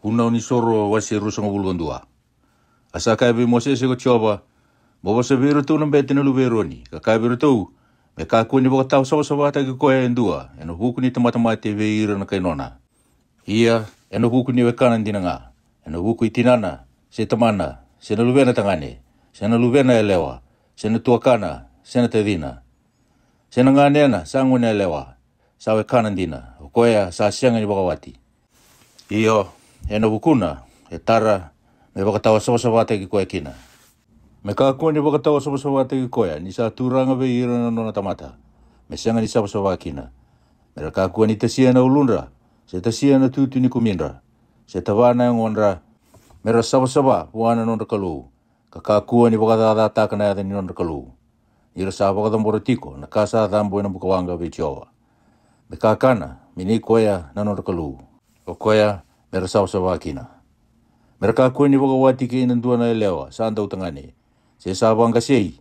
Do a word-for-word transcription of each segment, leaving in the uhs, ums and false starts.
Vunau ni Soro, wase ruasagavulu ka dua. A sa kaya vei Mosese ko Jiova, Mo vosa vei iratou na bete na luve i Eroni, ka kaya vei iratou, Me kakua ni vakatawasavasavataki koya e dua e na vuku ni tamata mate vei ira na kai nona, ia e na vuku ni wekana dina ga, e na vuku i tinana, se tamana, se na luvena tagane, se na luvena yalewa, se na tuakana, se na tacina, se na ganena sa gone yalewa, sa wekana dina, o koya sa sega ni vakawati. Io, e na vukuna e tara, me vakatawasavasavataki koya kina. Me kakua ni vakatawasavasavataki koya ni sa turaga vei ira na nona tamata, me sega ni savasava kina. Me ra kakua ni tasia na uludra, se tasia na tutu ni kumidra, se tava na yagodra, me ra savasava vua na nodra Kalou, ka kakua ni vakacacataka na yaca ni nodra Kalou, ni ra sa vakacabora tiko na ka sa cabo e na bukawaqa vei Jiova, me kakana me nei koya na nodra Kalou, o koya me ra savasava kina. Me ra kakua ni vakawati kei na dua na yalewa sa dautagane, se sa vaqasei.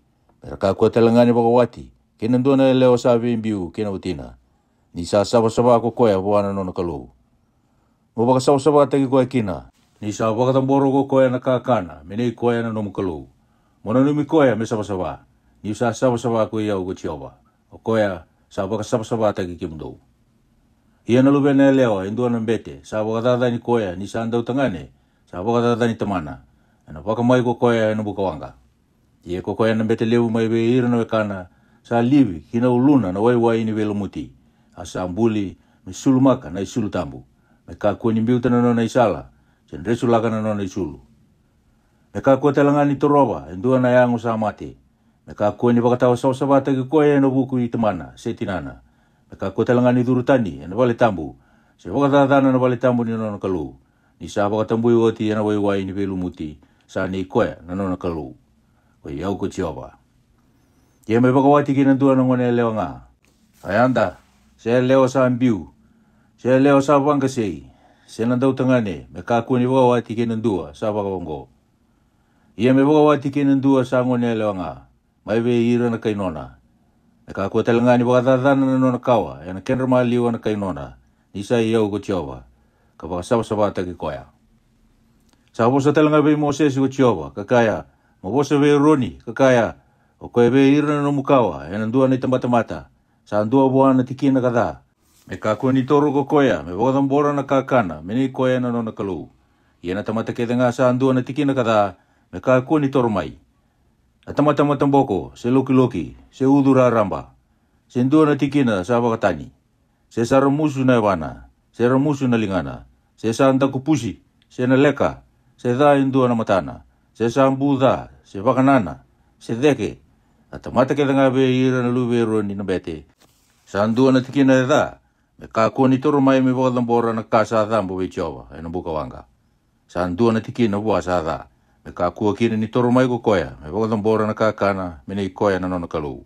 Me ra kakua tale ga ni vakawati kei na dua na yalewa sa veibiu kei na watina, ni sa savasava ko koya vua na nona Kalou, mo vakasavasavataki koya kina. Ni sa vakacabora ko koya na kakana me nei koya na nomu Kalou, mo nanumi koya me savasava, ni'u sa savasava koi au ko Jiova, o koya sa vakasavasavataki kemudou. Ia na luvena yalewa e dua na bete sa vakacacani koya ni sa dautagane, sa vakacacani tamana, ena vakamai ko koya e na bukawaqa. Ia ko koya na bete levu mai vei ira na wekana, sa livi ki na uluna na waiwai ni veilomuti, a sa buli me sulumaka na isulu tabu, me kakua ni biuta na nona isala, se dresulaka na nona isulu. Me kakua tale ga ni torova e dua na yago sa mate. Me kakua ni vakatawasavasavataki koya e na vuku i tamana se tinana. Me kakua tale ga ni curu tani e na vale tabu, se vakacacana na vale tabu ni nona Kalou, ni sa vakatabui oti e na waiwai ni veilumuti sa nei koya na nona Kalou, koi au ko Jiova. Ia me vakawati kei na dua na gone yalewa ga, a yada, se yalewa sa biu, se yalewa sa vaqasei, se na dautagane, me kakua ni vakawati kei na dua sa vakaoqo. Ia me vakawati kei na dua sa gone yalewa ga mai vei ira na kai nona. Me kakua tale ga ni vakacacana na nona kawa e na kedra maliwa na kai nona, ni sa i au ko Jiova, ka vakasavasavataki koya. Sa vosa tale ga vei Mosese ko Jiova, ka kaya, Mo vosa vei Eroni, ka kaya, O koya vei ira na nomu kawa e na dua na itabatamata, sa dua vua na tikina ka ca, me kakua ni toro ko koya me vakacabora na kakana me nei koya na nona Kalou. Ia na tamata kece ga sa dua na tikina ka ca, me kakua ni toro mai. A tamata mataboko, se lokiloki, se ucu raraba, se dua na tikina sa vakatani, se sa ramusu na yavana, se ramusu na ligana, se sa dakupusi, se na leka, se ca e dua na matana, se sa bu ca, se vakanana, se ceke, a tamata kece ga vei ira na luve i Eroni na bete, sa dua na tikina e ca, me kakua ni toro mai me vakacabora na ka sa cabo vei Jiova e na bukawaqa. Sa dua na tikina vua sa ca, me kakua kina ni toro mai ko koya me vakacabora na kakana me nei koya na nona Kalou.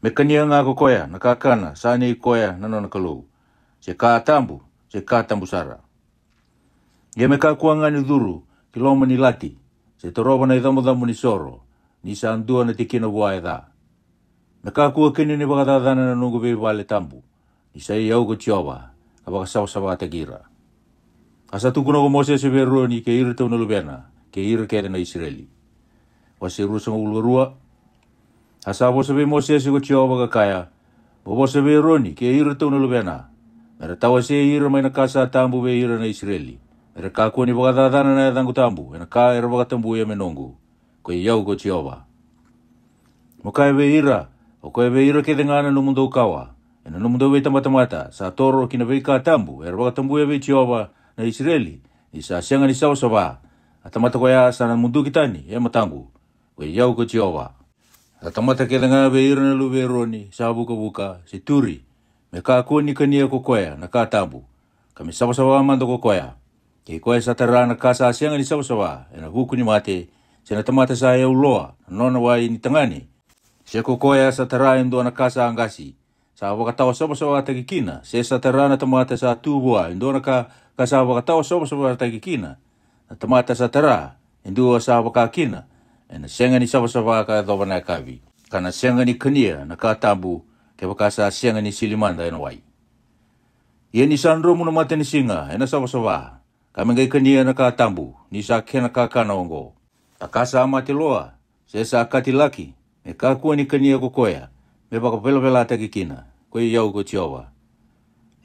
Me kania ga ko koya na kakana sa nei koya na nona Kalou, se ka tabu, se ka tabu sara. Ia me kakua ga ni curu ki loma ni lati, se torova na icabocabo ni soro, ni sa dua na tikina vua e ca. Me kakua kina ni vakacacana na noqu veivale tabu, ni sa i au ko Jiova, ka vakasavasavataki ira. A sa tukuna ko Mosese vei Eroni kei iratou na luvena, kei ira kece na Isireli. Wase ruasagavulu ka rua. A sa vosa vei Mosese ko Jiova ka kaya, Mo vosa vei Eroni kei iratou na luvena, me ra tawasei ira mai na ka sa tabu vei ira na Isireli, me ra kakua ni vakacacana na yacaqu tabu e na ka era vakatabuya me noqu, koi au ko Jiova. Mo kaya vei ira, O koya vei ira kece ga na nomudou kawa e na nomudou veitabatamata sa toro ki na veika tabu era vakatabuya vei Jiova na Isireli, ni sa sega ni savasava, a tamata koya sa na muduki tani e mataqu, koi au ko Jiova. A tamata kece ga vei ira na luve i Eroni sa vukavuka, se turi, me kakua ni kania ko koya na ka tabu, ka me savasava mada ko koya. Kei koya sa tara na ka sa sega ni savasava e na vuku ni mate, se na tamata sa yau loa na nona wai ni tagane, se ko koya sa tara e dua na ka sa qasi, sa vakatawasavasavataki kina, se sa tara na tamata sa tu vua e dua na ka, ka sa vakatawasavasavataki kina, na tamata sa tara e dua sa vaka kina, ena sega ni savasava ka yacova na yakavi, ka na sega ni kania na ka tabu, kevaka sa sega ni sili mada e na wai. Ia ni sa dromu na matanisiga e na savasava, ka me qai kania na ka tabu, ni sa kena kakana oqo. A ka sa mate loa, se sa katilaki, me kakua ni kania ko koya, me vakavelavelataki kina, ko i au ko Jiova.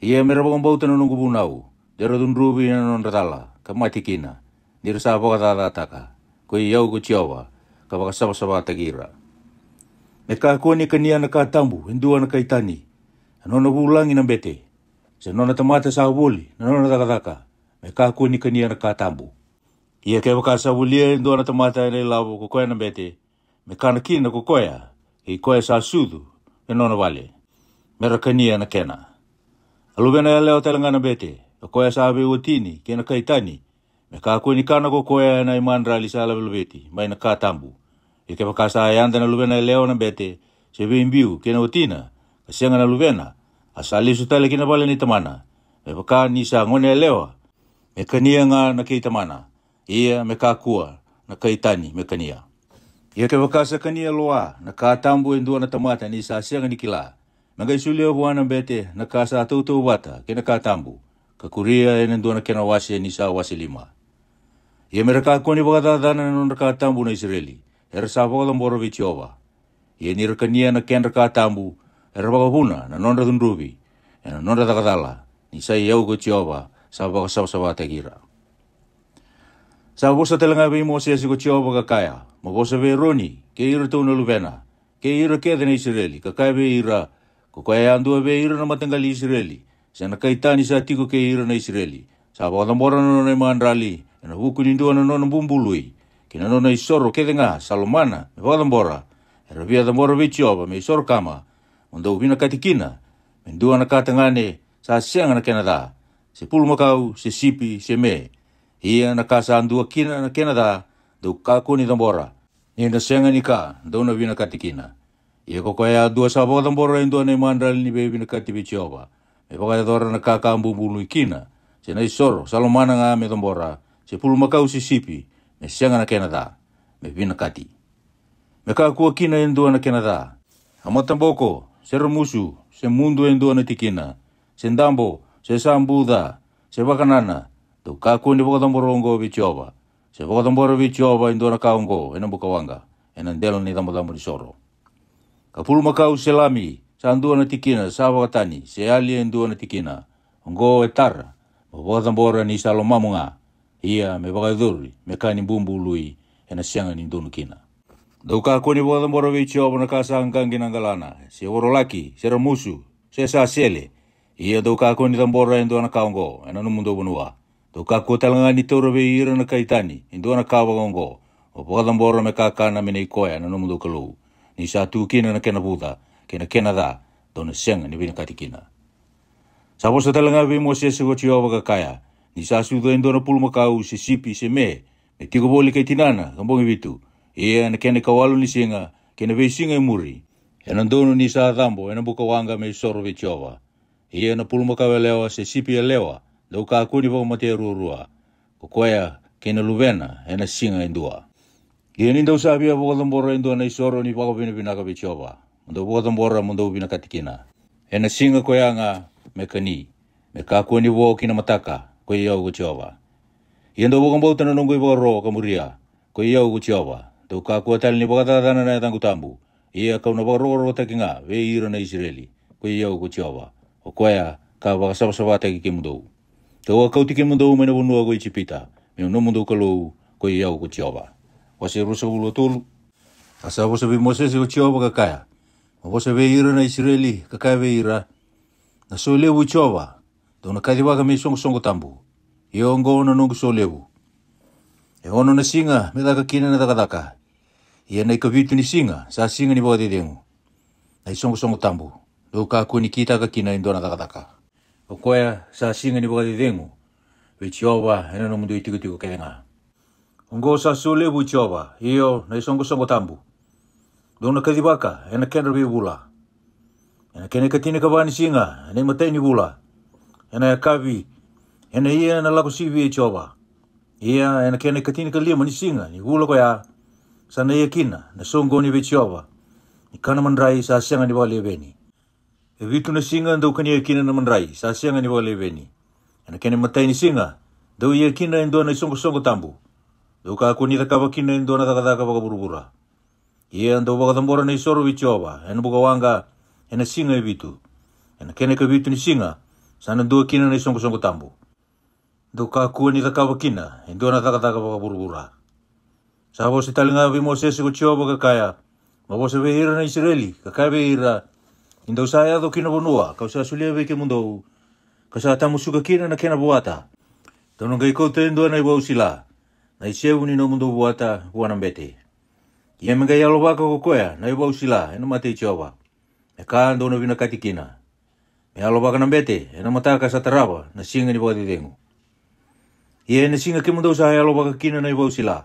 Ia me ra vakabauta na noqu vunau, de ra cudruvi na nodra cala, ka mate kina, ni ra sa vakacacataka, ko i au ko Jiova, ka vakasavasavataki ira. Me kakua ni kania na ka tabu e dua na kai tani, a nona vulagi na bete, se nona tamata sa voli na nona cakacaka, me kakua ni kania na ka tabu. Ia kevaka sa volia e dua na tamata e na ilavo ko koya na bete, me kana kina ko koya, kei koya sa sucu e nona vale, me ra kania na kena. A luvena yalewa tale ga na bete, o koya sa veiwatini kei na kai tani, me kakua ni kana ko koya e na imadrali sa lavelaveti mai na ka tabu. Ia kevaka sa yada na luvena yalewa na bete, se veibiu kei na watina, ka sega na luvena, a sa lesu tale ki na vale ni tamana, me vaka ni sa gone yalewa, me kania ga na kei tamana, ia me kakua na kai tani me kania. Ia kevaka sa kania loa na ka tabu e dua na tamata ni sa sega ni kila, me qai solia vua na bete na ka sa tautauvata kei na ka tabu, ka kuria e na dua na kena wase ni sa wase lima. Ia me ra kakua ni vakacacana na nodra ka tabu na Isireli, era sa vakacabora vei Jiova. Ia ni ra kania na kedra ka tabu, era vakavuna na nodra cudruvi e na nodra cakacala, ni sa i au ko Jiova sa vakasavasavataki ira. Sa vosa tale ga vei Mosese ko Jiova ka kaya, mo vosa vei Eroni kei iratou na luvena, kei ira kece na Isireli, ka kaya vei ira, ko koya yadua vei ira na mataqali Isireli, se na kai tani sa tiko kei ira na Isireli, sa vakacabora na nona imadrali e na vuku ni dua na nona bubului, kei na nona isoro kece ga sa lomana me vakacabora, era via cabora vei Jiova me isoro kama, mo dou vinakati kina, me dua na ka tagane sa sega na kena ca, se pulumakau, se sipi, se me. Ia na ka sa dua kina na kena ca, dou kakua ni cabora, ni na sega ni ka dou na vinakati kina. Ia ko koya yadua sa vakacabora e dua na imadrali ni veivinakati vei Jiova, me vakayacora na ka ka bubului kina, se na isoro sa lomana ga me cabora, se pulumakau se sipi, me sega na kena ca, me vinakati, me kakua kina e dua na kena ca. A mataboko, se ramusu, se mudu e dua na tikina, se dabo, se sabu ca, se vakanana, dou kakua ni vakacabora oqo vei Jiova, se vakacabora vei Jiova e dua na ka oqo e na bukawaqa, e na dela ni cabocabo ni soro. Ka pulumakau se lami, sa dua na tikina sa vakatani, se yali e dua na tikina, oqo e tara, mo vakacabora ni sa lomamu ga, ia me vakayacori me ka ni bubului, e na sega ni donu kina. Dou kakua ni vakacabora vei Jiova na ka sa qaqi na qalana, se vorolaki, se ramusu, se sa sele, ia dou kakua ni cabora e dua na ka oqo e na nomudou vanua. Dou kakua tale ga ni taura vei ira na kai tani e dua na ka vaka oqo, mo vakacabora me kakana me nei koya na nomudou Kalou, ni sa tu kina na kena vuca, kei na kena ca, dou na sega ni vinakati kina. Sa vosa tale ga vei Mosese ko Jiova ka kaya, ni sa sucu e dua na pulumakau se sipi se me, me tiko voli kei tinana ka bogi vitu, ia e na kena ikawalu ni siga, kei na veisiga e muri, e na donu ni sa cabo e na bukawaqa me isoro vei Jiova. Ia na pulumakau yalewa se sipi yalewa, dou kakua ni vakamatea ruarua, ko koya kei na luvena e na siga e dua. Ia ni dou sa via vakacabora e dua na isoro ni vakavinavinaka vei Jiova, mo dou vakacabora mo dou vinakati kina, e na siga koya ga me kani, me kakua ni vo ki na mataka, ko i au ko Jiova. Ia dou vakabauta na noqu ivakaro ka muria, ko i au ko Jiova, dou kakua tale ni vakacacana na yacaqu tabu, ia kau na vakarokorokotaki ga vei ira na Isireli, ko i au ko Jiova, o koya ka vakasavasavataki kemudou. Kau a kauti kemudou mai na vanua ko Ijipita, meu nomudou Kalou, ko i au ko Jiova. Wase ruasagavulu ka tolu. A sa vosa vei Mosese ko Jiova ka kaya, mo vosa vei ira na Isireli ka kaya vei ira, na solevu i Jiova, dou na kacivaka me isoqosoqo tabu. Ia oqo na noqu solevu. E ono na siga me caka kina na cakacaka. Ia na ikavitu ni siga sa siga ni vakacecegu, na isoqosoqo tabu, dou kakua ni kitaka kina e dua na cakacaka. O koya sa siga ni vakacecegu vei Jiova e na nomudou itikotiko kece ga. Oqo sa solevu i Jiova, io na isoqosoqo tabu. Dou na kacivaka e na kedra veivula. E na kena ikatinikava ni siga e na imatai ni vula, e na yakavi, e na ia na lako sivi i Jiova. Ia e na kena ikatinikalima ni siga ni vula koya, sa na ia kina na soqoni vei Jiova ni kana madrai sa sega ni vakaleveni. E vitu na siga dou kania kina na madrai sa sega ni vakaleveni. E na kena imatai ni siga Dou ia kina e dua na isoqosoqo tabu. Dou kakua ni cakava kina e dua na cakacaka vakavuravura. Ia dou vakacabora na isoro vei Jiova ena bukawaqa ena siga e vitu. Ena kena ikavitu ni siga sa na dua kina na isoqosoqo tabu. Dou kakua ni cakava kina e dua na cakacaka vakavuravura. Sa vosa tale ga vei Mosese ko Jiova ka kaya, mo vosa vei ira na Isireli ka kaya vei ira, ni dou sa yaco ki na vanua kau sa solia vei kemudou, ka sa tamusuka kina na kena vuata. Dou na qai kauta e dua na ivau sila, na isevu ni nomudou vuata vua na bete. Ia me qai yalovaka ko koya na ivau sila ena mata i Jiova, me ka dou na vinakati kina. Me yalovaka na bete ena mataka sa tarava na siga ni vakacecegu. Ia ena siga kemudou sa yalovaka kina na ivau sila,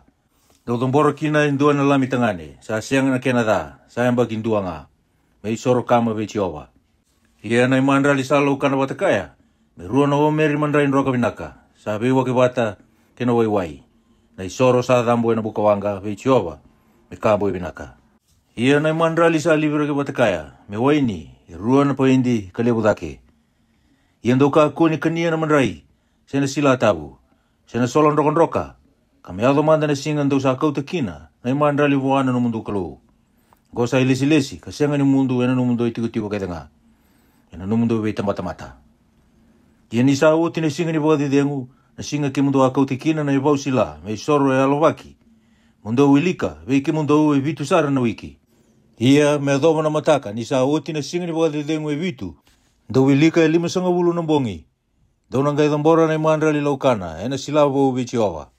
dou cabora kina e dua na lami tagane sa sega na kena ca, sa yabaki dua ga, me isoro kama vei Jiova. Ia na imadrali sa laukana vata kaya, me rua na omeri madrai droka vinaka, sa veiwake vata kei na waiwai, na isoro sa cabo ena bukawaqa vei Jiova, me ka boi vinaka. Ia na imadrali sa liviraki vata kaya me waini e rua na paidi ka levu cake. Ia dou kakua ni kania na madrai, se na sila tavu, se na sola drokadroka, ka me yaco mada na siga dou sa kauta kina na imadrali vua na nomudou Kalou. Oqo sa ilesilesi ka sega ni mudu ena nomudou itikotiko kece ga, ena nomudou veitabatamata. Ia ni sa oti na siga ni vakacecegu, na siga kemudou a kauta kina na ivau sila me isoro e yalovaki, mo dou wilika vei kemudou e vitu sara na wiki. Ia me yacova na mataka ni sa oti na siga ni vakacecegu e vitu, dou wilika e limasagavulu na bogi. Dou na qai cabora na imadrali laukana ena sila vou vei Jiova.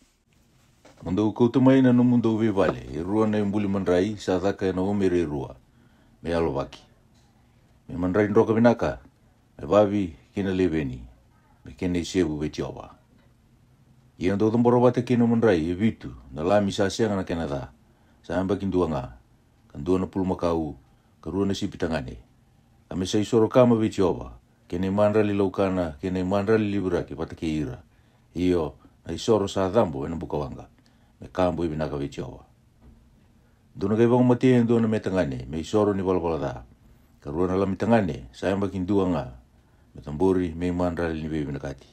Mo dou kauta mai na nomudou veivale e rua na ibuli madrai sa caka ena omeri e rua, me yalovaki, me madrai droka vinaka, me vavi kei na leveni, me kena isevu vei Jiova. Ia dou cabora vata kei na madrai e vitu na lami sa sega na kena ca, sa yabaki dua ga, ka dua na pulumakau, ka rua na sipi tagane, ka me sa isoro kama vei Jiova, kei na imadrali laukana kei na imadrali liviraki vata kei ira, io, na isoro sa cabo ena bukawaqa, me ka boi vinaka vei Jiova. Dou na qai vakamatea e dua na me tagane me isoro ni valavala ca, ka rua na lami tagane sa yabaki dua ga, me cabori me imadrali ni veivinakati.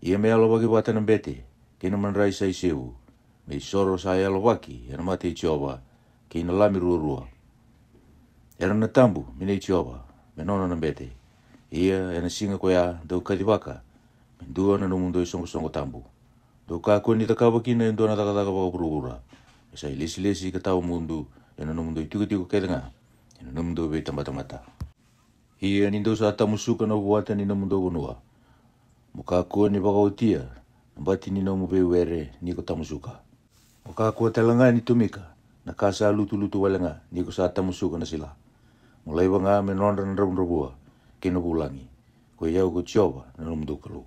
Ia me yalovaki vata na bete kei na madrai sa isevu, me isoro sa yalovaki ena mata i Jiova, kei na lami ruarua. Era na tabu me nei Jiova, me nona na bete. Ia ena siga koya dou kacivaka me dua na nomudou isoqosoqo tabu. Dou kakua ni cakava kina e dua na cakacaka vakavuravura, me sa ilesilesi ka tawa mudu ena nomudou itikotiko kece ga, ena nomudou veitabatamata. Ia ni dou sa tamusuka na vuata ni nomudou vanua, mo kakua ni vakaotia na bati ni nomu veiwere ni ko tamusuka. Mo kakua tale ga ni tomika na ka sa lutulutu wale ga ni ko sa tamusuka na sila. Mo laiva ga me nodra na dravudravua kei na vulagi, ko i au ko Jiova na nomudou Kalou.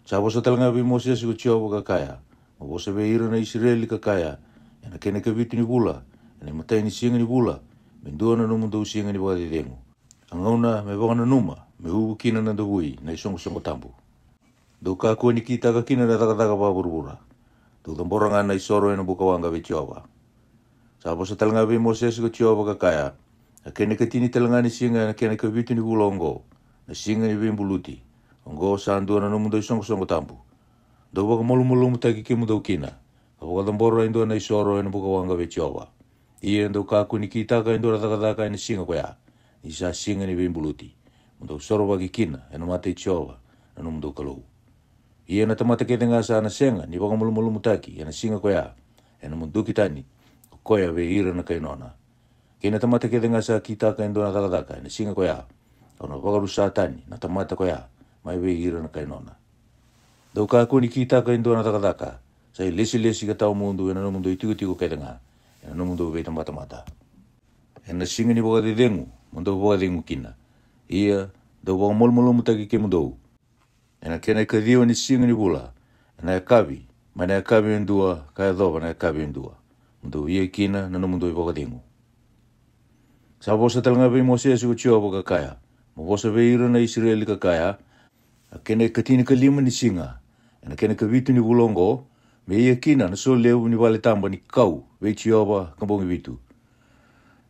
Sa vosa tale ga vei Mosese ko Jiova ka kaya, mo vosa vei ira na Isireli ka kaya, ena kena ikavitu ni vula, ena imatai ni siga ni vula, me dua na nomudou siga ni vakacecegu, a gauna me vakananuma me uvu kina na davui na isoqosoqo tabu. Dou kakua ni kitaka kina na cakacaka vakavuravura. Dou cabora ga na isoro ena bukawaqa vei Jiova. Sa vosa tale ga vei Mosese ko Jiova ka kaya, a kena ikatini tale ga ni siga ena kena ikavitu ni vula oqo, na siga ni veibuluti, oqo sa dua na nomudou isoqosoqo tabu. Dou vakamalumalumutaki kemudou kina, ka vakacabora e dua na isoro ena bukawaqa vei Jiova. Ia dou kakua ni kitaka e dua na cakacaka ena siga koya, ni sa siga ni veibuluti, mo dou sorovaki kina ena mata i Jiova na nomudou Kalou. Ia na tamata kece ga sa na sega ni vakamalumalumutaki ena siga koya, ena muduki tani ko koya vei ira na kai nona. Kei na tamata kece ga sa kitaka e dua na cakacaka ena siga koya, au na vakarusa tani na tamata koya mai vei ira na kai nona. Dou kakua ni kitaka e dua na cakacaka, sa ilesilesi ka tawa mudu ena nomudou itikotiko kece ga, ena nomudou veitabatamata. Ena siga ni vakacecegu mo dou vakacegu kina. Ia dou vakamalumalumutaki kemudou. Ena kena ikaciwa ni siga ni vula, ena yakavi, mai na yakavi e dua ka yacova na yakavi e dua, mo dou ia kina na nomudou ivakacegu. Sa vosa tale ga vei Mosese ko Jiova ka kaya, mo vosa vei ira na Isireli ka kaya, a kena ikatinikalima ni siga, ena kena ikavitu ni vula oqo, me ia kina na solevu ni vale taba ni kau vei Jiova ka bogi vitu.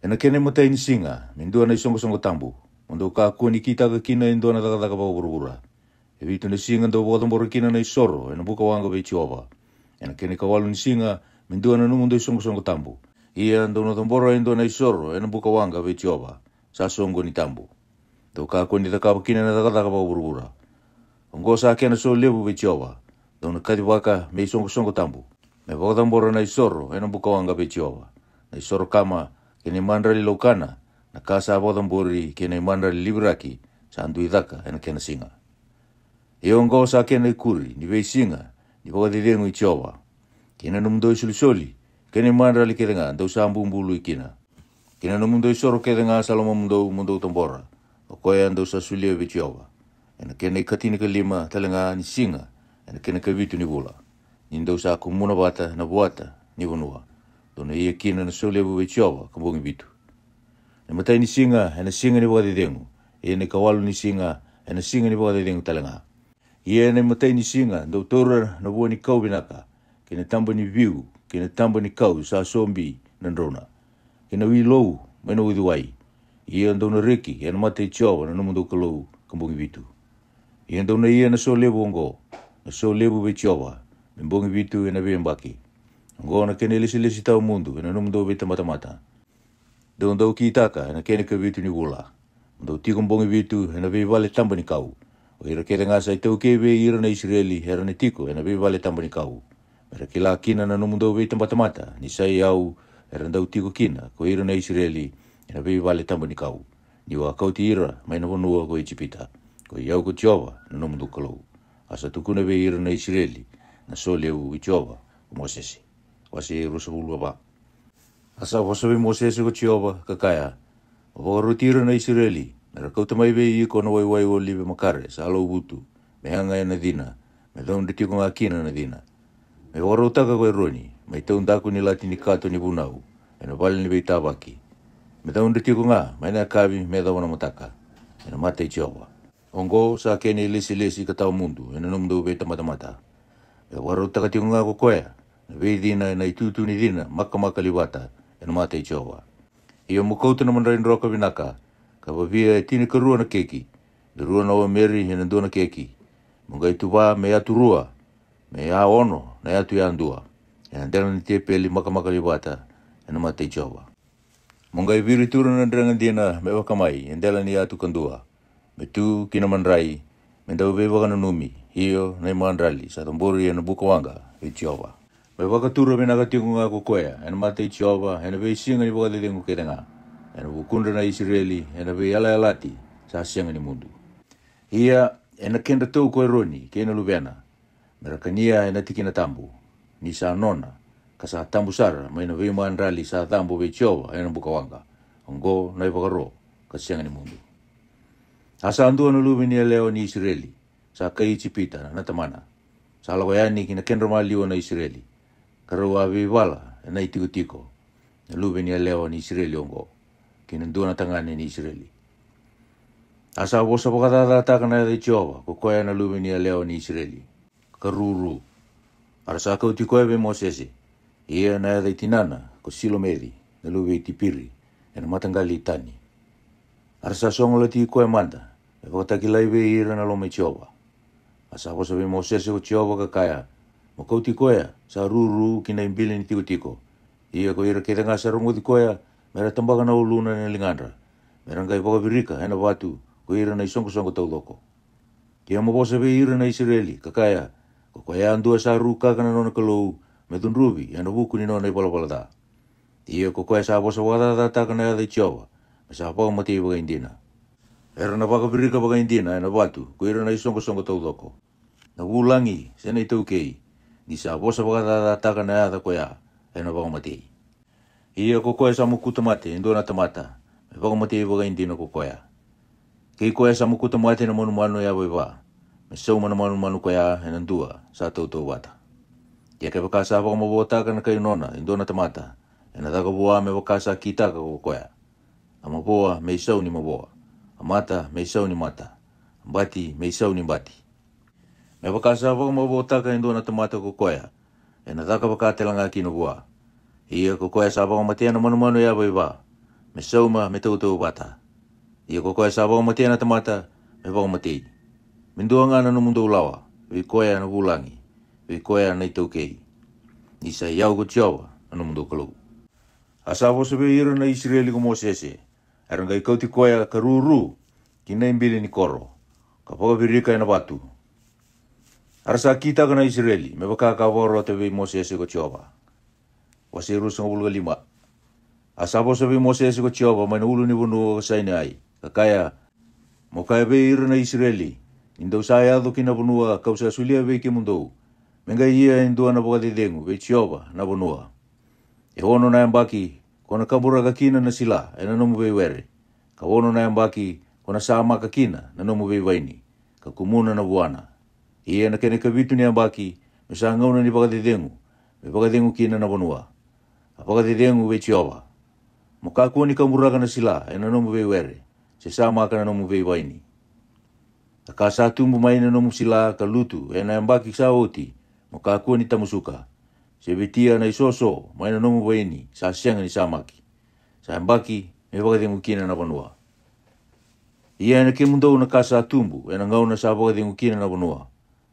Ena kena imatai ni siga me dua na isoqosoqo tabu, mo dou kakua ni kitaka kina e dua na cakacaka vakavuravura. E vitu na siga dou vakacabora kina na isoro ena buka waqa vei Jiova. Ena kena ikawalu ni siga, me dua na nomudou isoqosoqo tabu. Ia dou na cabora e dua na isoro ena buka waqa vei Jiova, sa soqoni tabu. Dou kakua ni cakava kina na cakacaka vakavuravura. Oqo sa kena so levu vei Jiova, dou na kacivaka me isoqosoqo tabu. Me vakacabora na isoro ena buka waqa vei Jiova, na isoro kama, kei na imadrali laukana, na ka sa vakacabori kei na imadrali liviraki, sa dui caka ena kena siga. Ia oqo sa kena ikuri ni veisiga ni vakacecegu i Jiova, kei na nomudou isolisoli, kei na imadrali kece ga dou sa bubului kina, kei na nomudou isoro kece ga sa lomamudou mo dou cabora, o koya dou sa solia vei Jiova. Ena kena ikatinikalima tale ga ni siga, ena kena ikavitu ni vula, ni dou sa kumuna vata na vuata ni vanua, dou na ia kina na so levu vei Jiova ka bogi vitu. Na imatai ni siga ena siga ni vakacecegu, ia na ikawalu ni siga ena siga ni vakacecegu tale ga. Ia ena imatai ni siga dou taura na vua ni kau vinaka, kei na taba ni viu, kei na taba ni kau sa sobi na drauna, kei na wilou mai na uciwai. Ia dou na reki ena mata i Jiova na nomudou Kalou ka bogi vitu. Ia dou na ia na so levu oqo, na so levu vei Jiova, me bogi vitu ena veiyabaki. Oqo na kena ilesilesi tawa mudu ena nomudou veitabatamata. Dou dau kitaka ena kena ikavitu ni vula, mo dou tiko bogi vitu ena veivale taba ni kau, o ira kece ga sa itaukei vei ira na Isireli era na tiko ena veivale taba ni kau, me ra kila kina na nomudou veitabatamata ni sa i au era dau tiko kina ko ira na Isireli ena veivale taba ni kau, ni'u a kauti ira mai na vanua ko Ijipita, ko i au ko Jiova na nomudou Kalou. A sa tukuna vei ira na Isireli na so levu i Jiova ko Mosese. Wase ruasagavulu ka va. A sa vosa vei Mosese ko Jiova, ka kaya, Mo vakaroti ira na Isireli, me ra kauta mai vei iko na waiwai olive makare sa lauvutu, me yaga ena cina, me caudre tiko ga kina na cina. Me vakarautaka ko Eroni, mai taudaku ni lati ni kato ni vunau, ena vale ni veitavaki, me caudre tiko ga mai na yakavi me yacova na mataka, ena mata i Jiova. Oqo sa kena ilesilesi ka tawa mudu ena nomudou veitabatamata. Me vakarautaka tiko ga ko koya na veicina ena itutu ni cina makamaka livata ena mata i Jiova. Ia mo kauta na madrai droka vinaka, ka vavia e tinikarua na keki, me rua na omeri ena dua na keki. Mo qai tuva me yatu rua, me yaono na yatu yadua, ena dela ni tepeli makamaka livata ena mata i Jiova. Mo qai viritura na drega dina me vakamai e dela ni yatu kadua, me tu ki na madrai, me dau veivakananumi, io na imadrali sa cabori ena buka waqa vei Jiova. Me vakatura vinaka tiko ga ko koya ena mata i Jiova ena veisiga ni vakacecegu kece ga, ena vukudra na Isireli ena veiyalayalati sa sega ni mudu. Ia ena kedratou ko Eroni kei na luvena, me ra kania ena tikina tabu, ni sa nona, ka sa tabu sara mai na veimadrali sa cabo vei Jiova ena buka waqa. Oqo na ivakaro ka sega ni mudu. A sa dua na luve ni yalewa ni Isireli, sa kai Ijipita na tamana, sa lako yani ki na kedra maliwa na Isireli, ka rau a veivala ena itikotiko, na luve ni yalewa ni Isireli oqo, kei na dua na tagane ni Isireli. A sa vosa vakacacataka na yaca i Jiova ko koya na luve ni yalewa ni Isireli, ka ruru. A ra sa kauti koya vei Mosese, ia na yaca i tinana ko Silomeci, na luve i Tipiri, ena mataqali i Tani. A ra sa sogolati koya mada, me vakatakilai vei ira na loma i Jiova. A sa vosa vei Mosese ko Jiova, ka kaya, Mo kauti koya sa ruru ki na ibili ni tikotiko, ia ko ira kece ga sa rogoci koya, me ra tabaka na uluna ena ligadra, me ra qai vakavirika ena vatu ko ira na isoqosoqo taucoko. Ia mo vosa vei ira na Isireli, ka kaya, Ko koya yadua sa rukaka na nona Kalou me cudruvi ena vuku ni nona ivalavala ca. Ia ko koya sa vosa vakacacataka na yaca i Jiova, me sa vakamatei vakaidina. Era na vakavirika vakaidina ena vatu ko ira na isoqosoqo taucoko, na vulagi se na itaukei, ni sa vosa vakacacataka na yaca ko ya, ena vakamatei. Ia ko koya sa mokuta mate e dua na tamata, me vakamatei vakaidina ko koya. Kei koya sa mokuta mate na manumanu yavaiva, me sauma na manumanu ko ya ena dua sa tautauvata. Ia kevaka sa vakamavotaka na kai nona e dua na tamata, ena caka vua me vaka sa kitaka ko koya. A mavoa me isau ni mavoa, a mata me isau ni mata, a bati me isau ni bati. Me vaka sa vakamavotaka e dua na tamata ko koya, ena caka vaka tale ga kina vua. Ia ko koya sa vakamatea na manumanu yavaiva, me sauma me tautauvata. Ia ko koya sa vakamatea na tamata, me vakamatei. Me dua ga na nomudou lawa vei koya na vulagi, vei koya na itaukei. Ni sa i au ko Jiova na nomudou Kalou. A sa vosa vei ira na Isireli ko Mosese, era qai kauti koya ka ruru ki na ibili ni koro, ka vakavirika e na vatu. A ra sa kitaka na Isireli me vaka ka vakarota vei Mosese ko Jiova. Wase ruasagavulu ka lima. A sa vosa vei Mosese ko Jiova mai na ulu ni vanua ko Sainai, ka kaya, Mo kaya vei ira na Isireli, ni dou sa yaco ki na vanua ka'u sa solia vei kemudou, me qai ia e dua na vakacecegu vei Jiova na vanua. E ono na yabaki ko na kaburaka kina na sila e na nomu veiwere, ka ono na yabaki ko na samaka kina na nomu veivaini, ka kumuna na vuana. Ia na kena ikavitu ni yabaki, me sa gauna ni vakacecegu, me vakacegu kina na vanua, a vakacecegu vei Jiova. Mo kakua ni kaburaka na sila e na nomu veiwere, se samaka na nomu veivaini. A ka sa tubu mai na nomu sila ka lutu e na yabaki sa oti, mo kakua ni tamusuka, se vetia na isoso mai na nomu vaini sa sega ni samaki, sa yabaki me vakacegu kina na vanua. Ia e na kemudou na ka sa tubu e na gauna sa vakacegu kina na vanua,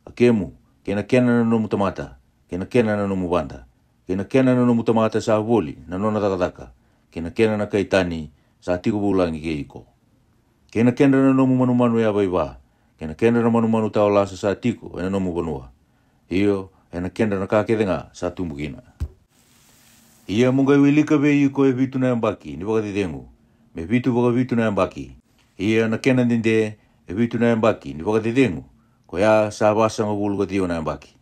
a kemu, kei na kena na nomu tamata, kei na kena na nomu vada, kei na kena na nomu tamata sa voli na nona cakacaka, kei na kena na kai tani sa tiko vulagi kei iko, kei na kedra na nomu manumanu yavaiva, kei na kedra na manumanu tawa lasa sa tiko e na nomu vanua, io, e na kedra na ka kece ga sa tubu kina. Ia mo qai wilika vei iko e vitu na yabaki ni vakacecegu, me vitu vakavitu na yabaki. Ia na kena dede e vitu na yabaki ni vakacecegu, ko ya sa vasagavulu ka ciwa na yabaki.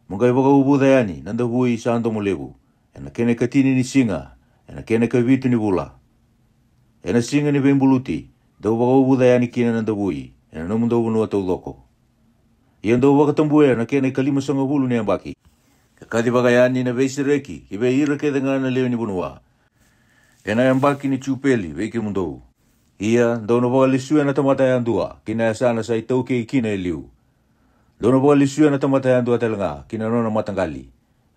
Mo qai vakauvuca yani na davui sa domo levu, e na kena ikatini ni siga, e na kena ikavitu ni vula. E na siga ni veibuluti, dou vakauvuca yani kina na davui e na nomudou vanua taucoko. Ia dou vakatabuya na kena ikalimasagavulu ni yabaki, ka kacivaka yani na veisereki ki vei ira kece ga na lewe ni vanua, e na yabaki ni Jupeli vei kemudou. Ia dou na vakalesuya na tamata yadua ki na yasana sa itaukei kina e liu. Dou na vakalesuya na tamata yadua tale ga ki na nona mataqali,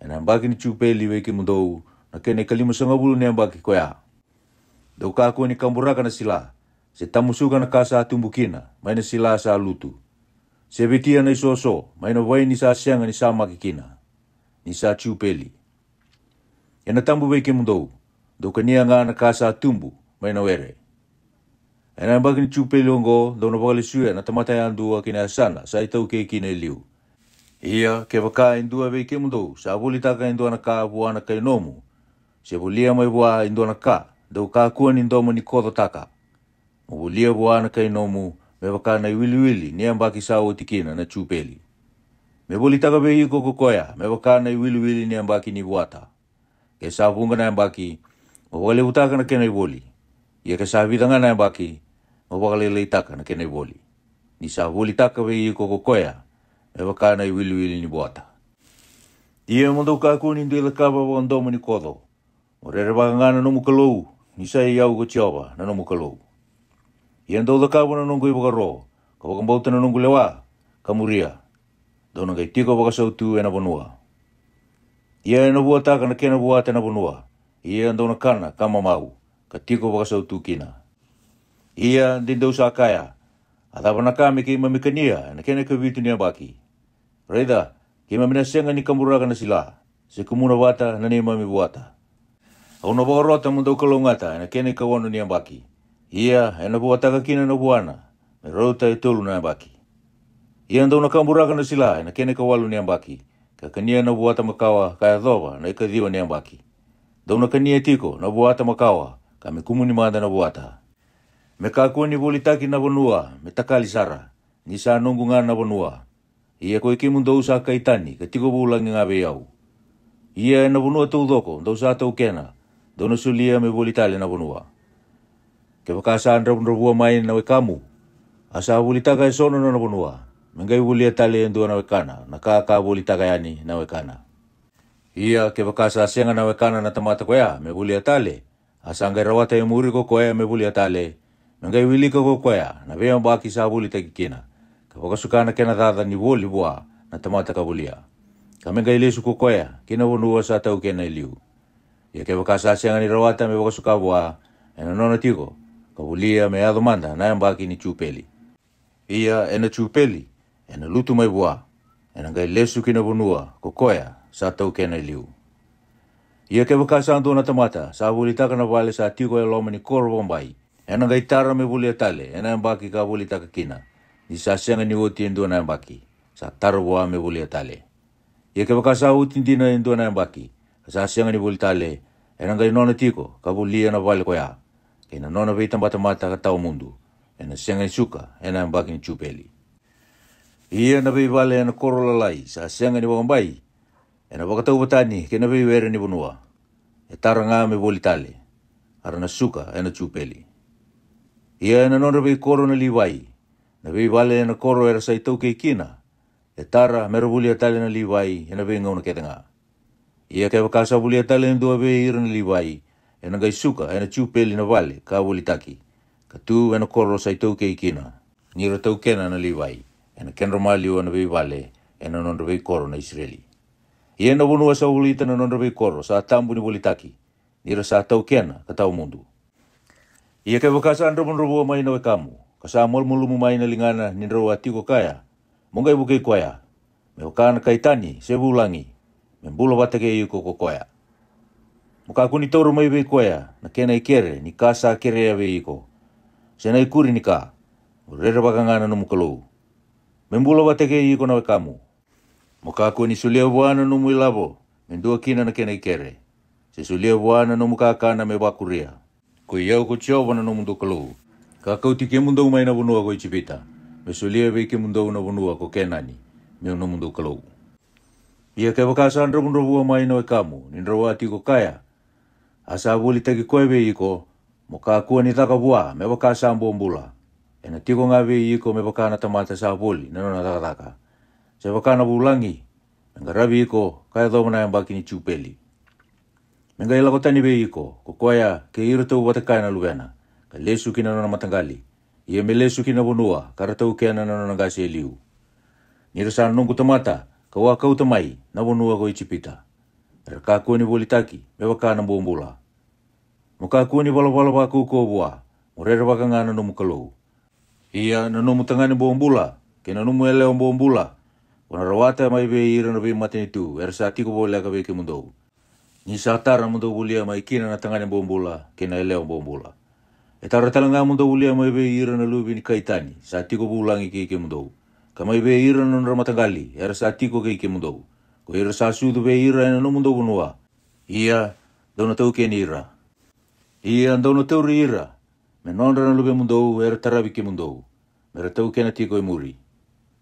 e na yabaki ni Jupeli vei kemudou, na kena ikalimasagavulu ni yabaki ko ya. Dou kakua ni kaburaka na sila, se tamusuka na ka sa tubu kina mai na sila sa lutu, se vetia na isoso mai na vaini sa sega ni samaki kina, ni sa Jupeli. E na tabu vei kemudou, dou kania ga na ka sa tubu mai na were. E na yabaki ni Jupeli oqo dou na vakalesuya na tamata yadua ki na yasana sa itaukei kina e liu. Ia kevaka e dua vei kemudou sa volitaka e dua na ka vua na kai nomu, se volia mai vua e dua na ka, dou kakua ni domo ni kocotaka. Mo volia vua na kai nomu me vaka na iwiliwili ni yabaki sa oti kina na Jupeli. Me volitaka vei iko ko koya me vaka na iwiliwili ni yabaki ni vuata. Ke sa vuqa na yabaki, mo vakalevutaka na kena ivoli. Ia ke sa vica ga na yabaki, mo vakalailaitaka na kena ivoli. Ni sa volitaka vei iko ko koya me vaka na iwiliwili ni vuata. Ia mo dou kakua ni dui cakava vakadomo ni koco. Mo rerevaka ga na nomu Kalou, ni sa i au ko Jiova na nomu Kalou. Ia dou cakava na noqu ivakaro, ka vakabauta na noqu lewa, ka muria. Dou na qai tiko vakasautu e na vanua. Ia e na vuataka na kena vuata na vanua, ia dou na kana ka mamau, ka tiko vakasautu kina. Ia de dou sa kaya, a cava na ka me keimami kania e na kena ikavitu ni yabaki? Raica, keimami na sega ni kaburaka na sila, se kumuna vata na neimami vuata. Au na vakarota mo dou kalougata e na kena ikaono ni yabaki. Ia e na vuataka kina na vuana, me rauta e tolu na yabaki. Ia dou na kaburaka na sila e na kena ikawalu ni yabaki, ka kania na vuata makawa ka yacova na ikaciwa ni yabaki. Dou na kania tiko na vuata makawa, ka me kumuni mada na vuata. Me kakua ni volitaki na vanua me takali sara, ni sa noqu ga na vanua. Ia ko i kemudou sa kai tani ka tiko vulagi ga vei au. Ia e na vanua taucoko dou sa taukena, dou na solia me voli tale na vanua. Kevaka sa dravudravua mai na wekamu, a sa volitaka e so na nona vanua, me qai volia tale e dua na wekana na ka ka volitaka yani na wekana. Ia kevaka sa sega na wekana na tamata koya me volia tale, a sa qai rawata e muri ko koya me volia tale, me qai wilika ko koya na veiyabaki sa volitaki kina, ka vakasuka na kena caca ni voli vua na tamata ka volia, ka me qai lesu ko koya ki na vanua sa taukena e liu. Ia kevaka sa sega ni rawata me vakasuka vua, e na nona tiko ka volia me yaco mada na yabaki ni Jupeli. Ia e na Jupeli, ena lutu mai vua, ena qai lesu ki na vanua ko koya sa taukena e liu. Ia kevaka sa dua na tamata sa volitaka na vale sa tiko e loma ni koro vakabai, ena qai tara me volia tale ena yabaki ka volitaka kina, ni sa sega ni oti e dua na yabaki, sa tara vua me volia tale. Ia kevaka sa oti dina e dua na yabaki, ka sa sega ni voli tale, ena qai nona tiko ka volia na vale koya, kei na nona veitabatamata ka tawa mudu, ena sega ni suka ena yabaki ni Jupeli. Ia na veivale ena koro lalai sa sega ni vakabai, ena vakatauvatani kei na veiwere ni vanua, e tara ga me voli tale, a ra na suka ena Jupeli. Ia ena nodra veikoro na Livai, na veivale ena koro era sa itaukei kina, e tara me ra volia tale na Livai ena veigauna kece ga. Ia kevaka sa volia tale e dua vei ira na Livai, ena qai suka ena Jupeli na vale ka volitaki, ka tu ena koro sa itaukei kina, ni ra taukena na Livai, ena kedra maliwa na veivale ena nodra veikoro na Isireli. Ia na vanua sa volita na nodra veikoro sa tabu ni volitaki, ni ra sa taukena ka tawa mudu. Ia kevaka sa dravudravua mai na wekamu, ka sa malumalumu mai na ligana ni drau a tiko kaya, mo qai vukei koya, me vaka na kai tani se vulagi, me bula vata kei iko ko koya. Mo kakua ni taura mai vei koya na kena ikere ni ka sa kerea vei iko, se na ikuri ni ka, mo rerevaka ga na nomu Kalou, me bula vata kei iko na wekamu. Mo kakua ni solia vua na nomu ilavo me dua kina na kena ikere, se solia vua na nomu kakana me vakuria. Ko i au ko Jiova na nomudou Kalou, ka kauti kemudou mai na vanua ko Ijipita, me solia vei kemudou na vanua ko Kenani, meu nomudou Kalou. Ia kevaka sa dravudravua mai na wekamu ni drau a tiko kaya, a sa volitaki koya vei iko, mo kakua ni caka vua me vaka sa bobula, ena tiko ga vei iko me vaka na tamata sa voli na nona cakacaka, se vaka na vulagi, me qaravi iko ka yacova na yabaki ni Jupeli. Me qai lako tani vei iko ko koya kei iratou vata kaya na luvena, ka lesu ki na nona mataqali, ia me lesu ki na vanua ka ra taukena na nona qase e liu. Ni ra sa noqu tamata ka'u a kauta mai na vanua ko Ijipita, era kakua ni volitaki me vaka na bobula. Mo kakua ni valavala vakaukauwa vua, mo rerevaka ga na nomu Kalou. Ia na nomu tagane bobula kei na nomu yalewa bobula, ko na rawata mai vei ira na veimatanitu era sa tiko voleka vei kemudou, ni sa tara mo dou volia mai kina na tagane bobula kei na yalewa bobula. E tara tale ga mo dou volia mai vei ira na luve ni kai tani sa tiko vulagi kei kemudou, ka mai vei ira na nodra mataqali era sa tiko kei kemudou, ko ira sa sucu vei ira ena nomudou vanua. Ia dou na taukeni ira. Ia dou na tauri ira me nodra na luvemudou era taravi kemudou, me ra taukena tiko e muri.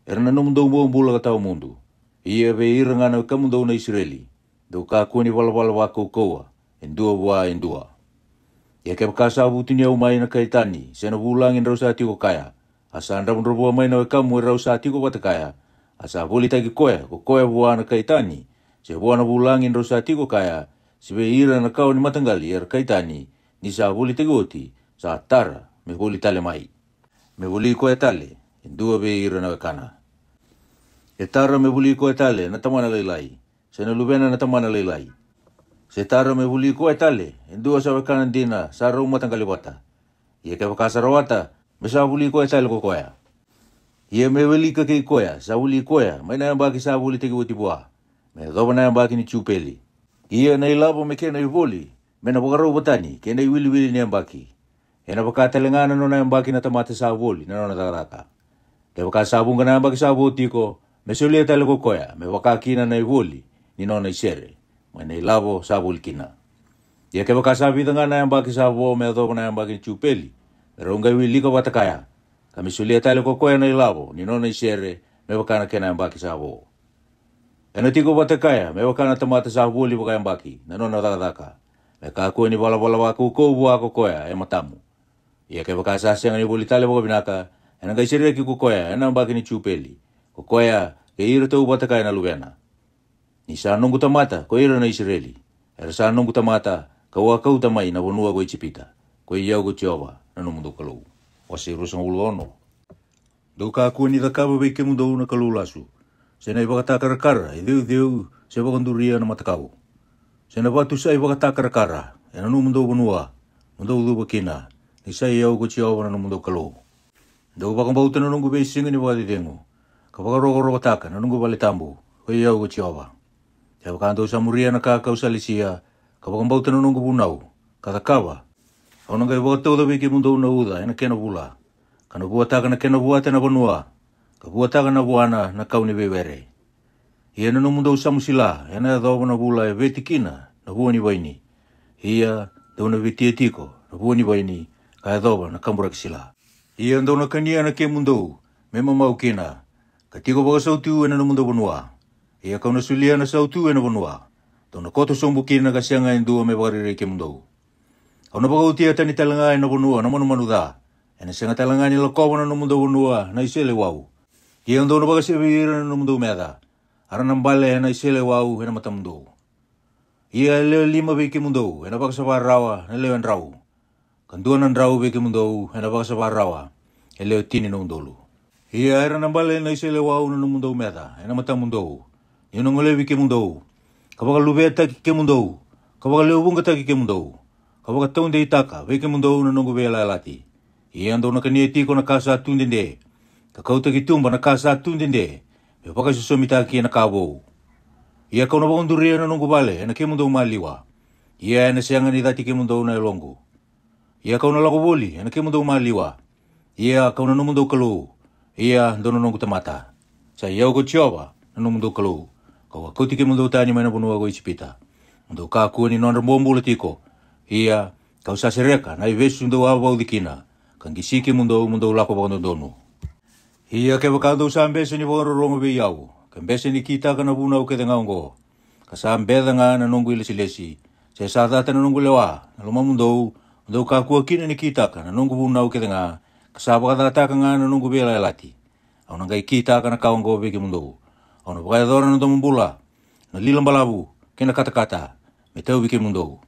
Era na nomudou bobula ka tawa mudu. Ia vei ira ga na wekamudou na Isireli, dou kakua ni valavala vakaukauwa e dua vua e dua. Ia kevaka sa vutuniyau mai na kai tani se na vulagi drau sa tiko kaya, a sa dravudravua mai na wekamu e rau sa tiko vata kaya, a sa volitaki koya ko koya vua na kai tani se vua na vulagi drau sa tiko kaya, se vei ira na kawa ni mataqali era kai tani, ni sa volitaki oti, sa tara me voli tale mai, me voli koya tale e dua vei ira na wekana. E tara me voli koya tale na tamana lailai, se na luvena na tamana lailai. Se tara me voli koya tale e dua sa wekana dina sa rau mataqali vata. Ia kevaka sa rawata, me sa voli koya tale ko koya. Ia me wilika kei koya sa voli koya mai na yabaki sa volitaki oti vua, me yacova na yabaki ni Jupeli. Ia na ilavo me kena ivoli me na vakarauvatani kei na iwiliwili ni yabaki. Ena vaka tale ga na nona yabaki na tamata sa voli na nona cakacaka. Kevaka sa vuqa na yabaki sa vo tiko, me solia tale ko koya me vaka kina na ivoli ni nona isere mai na ilavo sa voli kina. Ia kevaka sa vica ga na yabaki sa vo me yacova na yabaki ni Jupeli, me rau qai wilika vata kaya, ka me solia tale ko koya na ilavo ni nona isere me vaka na kena yabaki sa vo. Ena tiko vata kaya me vaka na tamata sa voli vakayabaki na nona cakacaka, me kakua ni valavala vakaukauwa vua ko koya e matamu. Ia kevaka sa sega ni voli tale vakavinaka, ena qai sereki ko koya ena yabaki ni Jupeli, ko koya kei iratou vata kaya na luvena. Ni sa noqu tamata ko ira na Isireli, era sa noqu tamata ka'u a kauta mai na vanua ko Ijipita, ko i au ko Jiova na nomudou Kalou. Wase ruasagavulu ka ono. Dou kakua ni cakava vei kemudou na kalou lasu, se na ivakatakarakara e ceuceu se vakaduria na matakau, se na vatu sa ivakatakarakara ena nomudou vanua, mo dou cuva kina, ni sa i au ko Jiova na nomudou Kalou. Dou vakabauta na noqu veisiga ni vakacecegu, ka vakarokorokotaka na noqu vale tabu, oi au ko Jiova. Kevaka dou sa muria na ka ka'u sa lesia, ka vakabauta na noqu vunau, ka cakava, au na qai vakatauca vei kemudou na uca e na kena vula, ka na vuataka na kena vuata e na vanua, ka vuataka na vuana na kau ni veiwere. Ia na nomudou samu sila e na yacova na vula e veti kina na vua ni vaini. Ia dou na vetia tiko na vua ni vaini, ka yacova na kaburaki sila. Ia dou na kania na kemudou me mamau kina, ka tiko vakasautu e na nomudou vanua. Ia ka'u na solia na sautu e na vanua, dou na koto sobu kina ka sega e dua me vakarerei kemudou. Au na vakaotia tani tale ga e na vanua na manumanu ca. E na sega tale ga ni lakova na nomudou vanua na iseleiwau. Ia dou na vakasevi ira na nomudou meca, a ra na bale e na iseleiwau e na matamudou. Ia e lewe lima vei kemudou e na vakasava rawa na lewe drau, ka dua na drau vei kemudou e na vakasava rawa e lewe tini na udolu. Ia era na bale na iseleiwau na nomudou meca e na matamudou, ni'u na golevi kemudou, ka vakaluveataki kemudou, ka vakalewe vuqataki kemudou, ka vakataudeitaka vei kemudou na noqu veiyalayalati. Ia dou na kania tiko na ka sa tu dede, ka kauta ki tuba na ka sa tu dede, me vakaisosomitaki e na ka vou. Ia ka'u na vakaduria na noqu vale e na kemudou maliwa. Ia e na sega ni cati kemudou na yaloqu. Ia ka'u na lako voli e na kemudou maliwa. Ia ka'u na nomudou Kalou. Ia dou na noqu tamata. Sa i au ko Jiova na nomudou Kalou, ka'u a kauti kemudou tani mai na vanua ko Ijipita, mo dou kakua ni nodra bobula tiko. Ia ka'u sa sereka na ivesu dou a vauci kina, ka qisi kemudou mo dou lako vakadodonu. Ia kevaka dou sa bese ni vakarorogo vei au, ka bese ni kitaka na vunau kece ga oqo, ka sa beca ga na noqu ilesilesi, se sa cata na noqu lewa na lomamudou, mo dou kakua kina ni kitaka na noqu vunau kece ga, ka sa vakacataka ga na noqu veiyalayalati, au na qai kitaka na ka oqo vei kemudou. Au na vakayacora na domobula, na lila balavu, kei na katakata, me tauvi kemudou,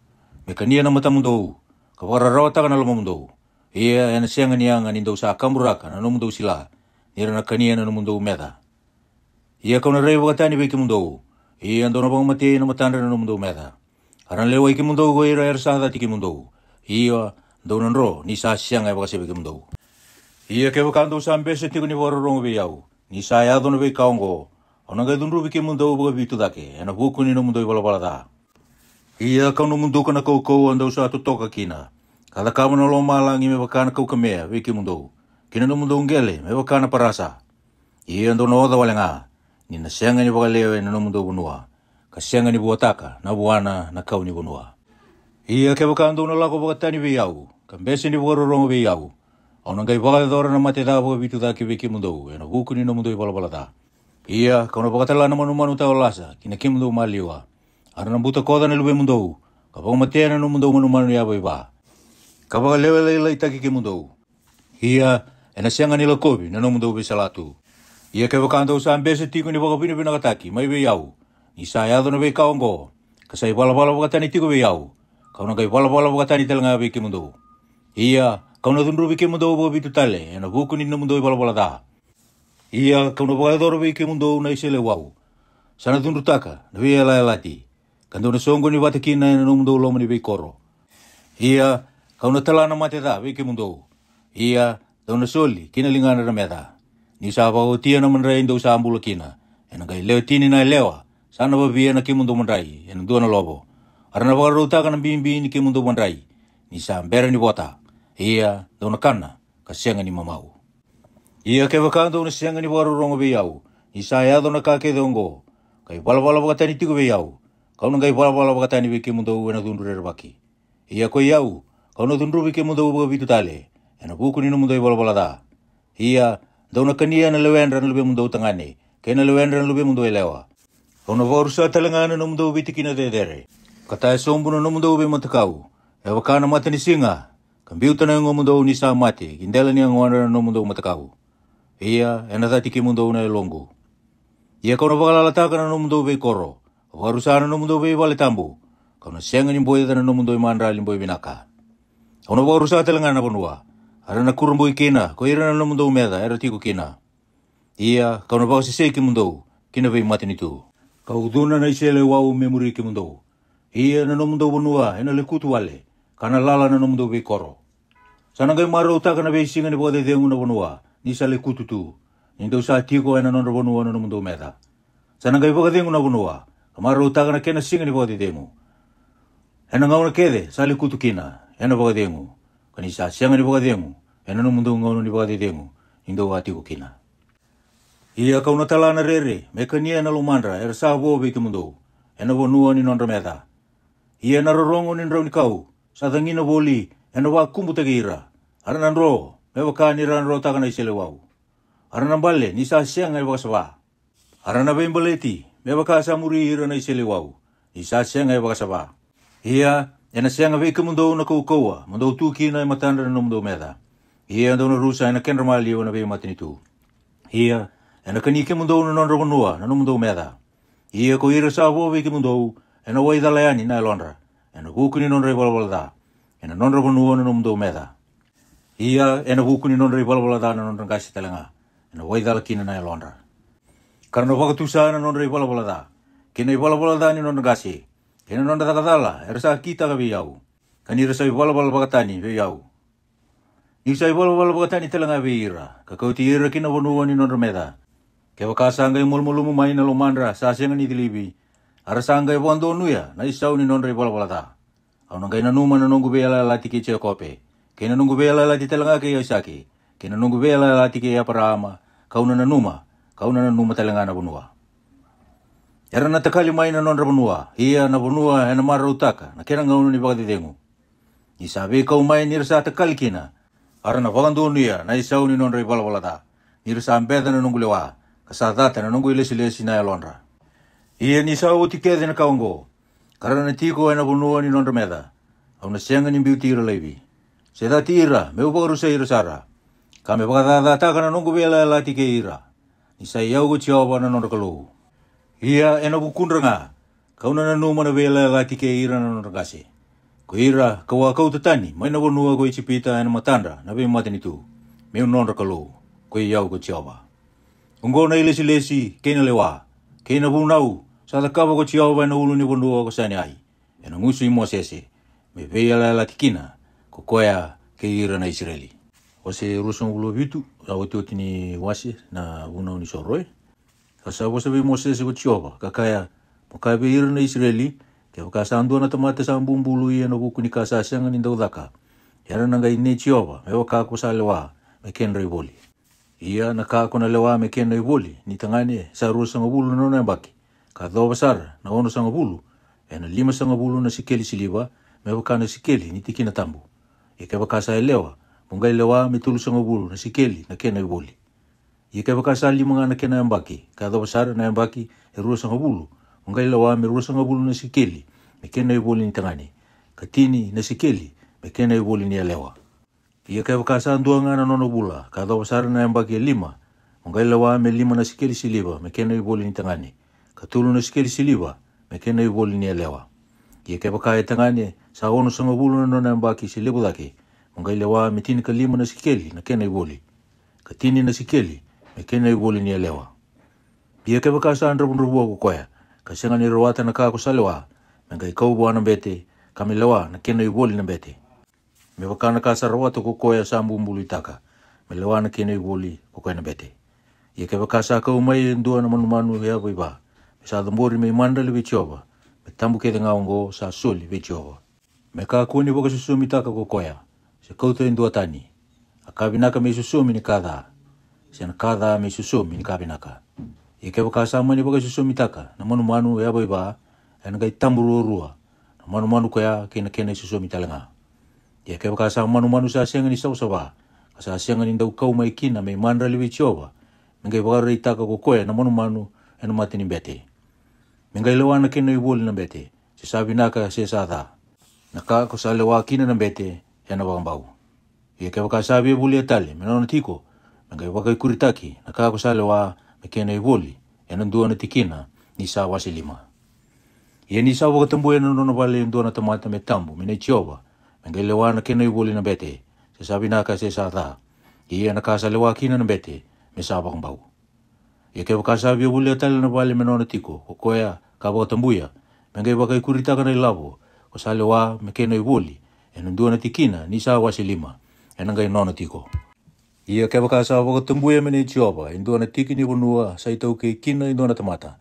me kania na matamudou, ka vakararawataka na lomamudou. Ia e na sega ni yaga ni dou sa kaburaka na nomudou sila, ni ra na kania na nomudou meca. Ia ka'u na rai vakatani vei kemudou. Ia dou na vakamatei na matadra na nomudou meca. A ra na lewai kemudou ko ira era sa cati kemudou. Ia dou na dro ni sa sega e vakasevi kemudou. Ia kevaka dou sa bese tiko ni vakarorogo vei au, ni sa yaco na veika oqo, au na qai cudruvi kemudou vakavitu cake e na vuku ni nomudou ivalavala ca. Ia ka'u na muduka na kaukauwa dou sa totoka kina, ka cakava na lomalagi me vaka na kaukamea vei kemudou, kei na nomudou qele me vaka na parasa. Ia dou na oca wale ga, ni na sega ni vakalewe na nomudou vanua, ka sega ni vuataka na vuana na kau ni vanua. Ia kevaka dou na lako vakatani vei au, ka bese ni vakarorogo vei au, au na qai vakayacora na mate ca vakavitu cake vei kemudou e na vuku ni nomudou ivalavala ca. Ia ka'u na vakatala na manumanu tawa lasa ki na kemudou maliwa. A ra na butakoca na luvemudou, ka vakamatea na nomudou manumanu yavaiva, ka vakalewelailaitaki kemudou. Ia e na sega ni lakovi na nomudou veisalatu. Ia kevaka dou sa bese tiko ni vakavinavinakataki mai vei au, ni sa yaco na veika oqo, ka sa ivalavala vakatani tiko vei au, ka'u na qai valavala vakatani tale ga vei kemudou. Ia ka'u na cudruvi kemudou vakavitu tale e na vuku ni nomudou ivalavala ca. Ia ka'u na vakayacora vei kemudou na iseleiwau, sa na cudrutaka na veiyalayalati, ka dou na soqoni vata kina e na nomudou loma ni veikoro. Ia ka'u na tala na mate ca vei kemudou. Ia dou na soli ki na ligadra na meca. Ni sa vakaotia na madrai dou sa bula kina, e na qai lewe tini na yalewa, sa na vavia na kemudou madrai e na dua na lovo. A ra na vakarautaka na bibi ni kemudou madrai, ni sa bera ni vota. Ia dou na kana, ka sega ni mamau. Ia kevaka dou na sega ni vakarorogo vei au, ni sa yaco na ka kece oqo, ka ivalavala vakatani tiko vei au, ka'u na qai valavala vakatani vei kemudou e na cudru rerevaki. Ia ko i au, ka'u na cudruvi kemudou vakavitu tale e na vuku ni nomudou ivalavala ca. Ia dou na kania na lewedra na luvemudou tagane, kei na lewedra na luvemudou yalewa. Au na vakarusa tale ga na nomudou veitikina cecere, ka taya sobu na nomudou veimatakau, e vaka na mata ni siga, ka biuta na yagomudou ni sa mate ki dela ni yagodra na nomudou matakau. Ia e na cati kemudou na yaloqu. Ia ka'u na vakalalataka na nomudou veikoro, ka vakarusa na nomudou veivale tabu, ka'u na sega ni boica na nomudou imadrali boi vinaka. Au na vakarusa tale ga na vanua, a ra na kurabui kina ko ira na nomudou meca era tiko kina. Ia ka'u na vakasesei kemudou ki na veimatanitu, ka ucuna na iseleiwau me muri kemudou. Ia na nomudou vanua e na lekutu wale, ka na lala na nomudou veikoro. Sa na qai marautaka na veisiga ni vakacecegu na vanua, ni sa lekutu tu. ni dou sa tiko ena nodra vanua na nomudou meca. Sa na qai vakacegu na vanua, ka marautaka na kena siga ni vakacecegu. Ena gauna kece sa lekutu kina, ena vakacegu, ka ni sa sega ni vakacegu ena nomudou gauna ni vakacecegu ni dou a tiko kina. Ia ka'u na tala na rere me kania na lomadra era sa vo vei kemudou, ena vanua ni nodra meca. Ia na rorogo ni draunikau sa cagina voli ena vakubutaki ira, a ra na dro me vaka ni ra drotaka na iseleiwau. A ra na bale ni sa sega e vakasava. A ra na veibaleti me vaka sa muri ira na iseleiwau, ni sa sega e vakasava. Ia ena sega vei kemudou na kaukauwa mo dou tu kina e matadra na nomudou meca. Ia dou na rusa ena kedra maliwa na veimatanitu. Ia ena kani kemudou na nodra vanua na nomudou meca. Ia ko ira sa vo vei kemudou, ena waicala yani na yalodra ena vuku ni nodra ivalavala ca, ena nodra vanua na nomudou meca. Ia ena vuku ni nodra ivalavala ca na nodra qase tale ga, ena waicala kina na yalodra. Ka ra na vakatusa na nodra ivalavala ca, kei na ivalavala ca ni nodra qase, kei na nodra caka cala era sa kitaka vei au, ka ni ra sa ivalavala vakatani vei au. Ni'u sa ivalavala vakatani tale ga vei ira, ka kauti ira ki na vanua ni nodra meca. Kevaka sa qai malumalumu mai na lomadra sa sega ni cilivi, a ra sa qai vakadonuya na isau ni nodra ivalavala ca, au na qai nanuma na noqu veiyalayalati kei Jekope, kei na noqu veiyalayalati tale ga kei Aisake, kei na noqu veiyalayalati kei Eparaama, ka'u na nanuma, ka'u na nanuma tale ga na vanua. Era na takali mai na nodra vanua, ia na vanua ena marautaka na kena gauna ni vakacecegu. Ni sa veikau mai ni ra sa takali kina, a ra na vakadonuya na isau ni nodra ivalavala ca, ni ra sa beca na noqu lewa, ka sa cata na noqu ilesilesi na yalodra. Ia ni sa oti kece na ka oqo, ka ra na tiko ena vanua ni nodra meca, au na sega ni biuti ira laivi, se cati ira me'u vakarusai ira sara, ka me vakacacataka na noqu veiyalayalati kei ira, ni sa i au ko Jiova na nodra Kalou. Ia ena vukudra ga ka'u na nanuma na veiyalayalati kei ira na nodra qase, ko ira ka'u a kauta tani mai na vanua ko Ijipita ena matadra na veimatanitu, me'u nodra Kalou, ko i au ko Jiova. Oqo na ilesilesi kei na lewa kei na vunau sa cakava ko Jiova ena ulunivanua ko Saineai, ena gusu i Mosese, me veiyalayalati kina ko koya kei ira na Isireli. Wase ruasagavulu ka vitu, sa otioti ni wase na Vunau ni Soro e. Ka sa vosa vei Mosese ko Jiova, ka kaya, mo kaya vei ira na Isireli, kevaka sa dua na tamata sa bubului ena vuku ni ka sa sega ni dau caka, era na qai nei Jiova me vaka ko sa lewa me kedra ivoli. Ia na ka ko na lewa me kena ivoli ni tagane sa ruasagavulu na nona yabaki, ka yacova sara na onosagavulu, ena limasagavulu na sikeli siliva, me vaka na sikeli ni tikina tabu. Ia kevaka sa yalewa, mo qai lewa me tolusagavulu na sikeli na kena ivoli. Ia kevaka sa lima ga na kena yabaki, ka yacova sara na yabaki e ruasagavulu, mo qai lewa me ruasagavulu na sikeli me kena ivoli ni tagane, ka tini na sikeli me kena ivoli ni yalewa. Ia kevaka sa dua ga na nona vula, ka yacova sara na yabaki e lima, mo qai lewa me lima na sikeli siliva me kena ivoli ni tagane, ka tolu na sikeli siliva me kena ivoli ni yalewa. Ia kevaka e tagane sa onosagavulu na nona yabaki se levu cake, mo qai lewa me tinikalima na sikeli na kena ivoli, ka tini na sikeli me kena ivoli ni yalewa. Ia kevaka sa dravudravua ko koya, ka sega ni rawata na ka ko sa lewa, me qai kau vua na bete, ka me lewa na kena ivoli na bete, me vaka na ka sa rawata ko koya sa bubuluitaka, me lewa na kena ivoli ko koya na bete. Ia kevaka sa kau mai e dua na manumanu yavaiva, me sa cabori me imadrali vei Jiova, me tabu kece ga oqo sa soli vei Jiova. Me kakua ni vakaisosomitaka ko koya, se kauta e dua tani, a ka vinaka me isosomi ni ka ca, se na ka ca me isosomi ni ka vinaka. Ia kevaka sa mani vakaisosomitaka na manumanu yavaiva, ena qai tabu ruarua na manumanu koya kei na kena isosomi tale ga. Ia kevaka sa manumanu sa sega ni savasava, ka sa sega ni dau kau mai kina me imadrali vei Jiova, me qai vakaraitaka ko koya na manumanu ena mata ni bete, me qai lewa na kena ivoli na bete, se sa vinaka se sa ca. Na ka ko sa lewa kina na bete ena vakabau. Ia kevaka sa via volia tale me nona tiko, me qai vakaikuritaki na ka ko sa lewa me kena ivoli ena dua na tikina ni sa wase lima. Ia ni sa vakatabuya na nona vale e dua na tamata me tabu me nei Jiova, me qai lewa na kena ivoli na bete, se sa vinaka se sa ca. Ia na ka sa lewa kina na bete me sa vakabau. Ia kevaka sa via volia tale na vale me nona tiko ko koya ka vakatabuya, me qai vakaikuritaka na ilavo ko sa lewa me kena ivoli ena dua na tikina ni sa wase lima, ena qai nona tiko. Ia kevaka sa vakatabuya me nei Jiova e dua na tiki ni vanua sa itaukei kina e dua na tamata,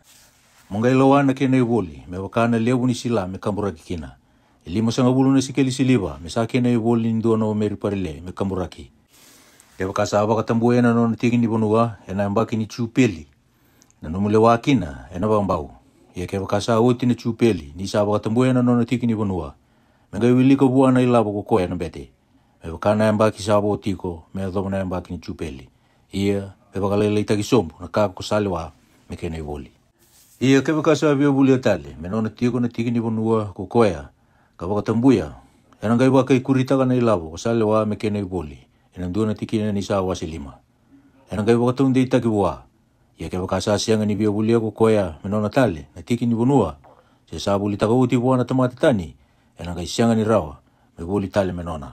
mo qai lewa na kena ivoli me vaka na levu ni sila me kaburaki kina. E limasagavulu na sikeli siliva me sa kena ivoli ni dua na omeri parile me kaburaki. Kevaka sa vakatabuya na nona tiki ni vanua e na yabaki ni Jupeli, na nomu lewa kina e na vakabau. Ia kevaka sa oti na Jupeli ni sa vakatabuya na nona tiki ni vanua, me qai wilika vua na ilavo ko koya na bete, me vaka na yabaki sa vo tiko me yacova na yabaki ni Jupeli. Ia me vakalailaitaki sobu na ka ko sa lewa me kena ivoli. Ia kevaka sa via volia tale me nona tiko na tiki ni vanua ko koya, ka vakatabuya, e na qai vakaikuritaka na ilavo ko sa lewa me kena ivoli e na dua na tikina ni sa wase lima. E na qai vakataudeitaki vua. Ia kevaka sa sega ni via volia ko koya me nona tale na tiki ni vanua, se sa volitaka oti vua na tamata tani, e na qai sega ni rawa me voli tale me nona.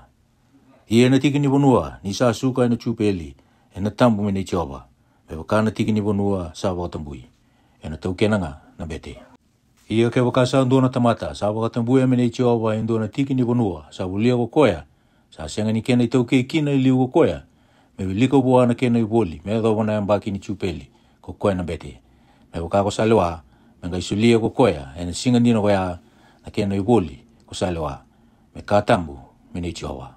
Ia na tiki ni vanua ni sa suka e na Jupeli e na tabu me nei Jiova, me vaka na tiki ni vanua sa vakatabui, e na taukena ga na bete. Ia kevaka sa dua na tamata sa vakatabuya me nei Jiova e dua na tiki ni vanua sa volia ko koya, sa sega ni kena itaukei kina e liu ko koya, me wilika vua na kena ivoli me yacova na yabaki ni Jupeli ko koya na bete, me vaka ko sa lewa, me qai solia ko koya e na siga dina ko ya na kena ivoli ko sa lewa, me ka tabu me nei Jiova.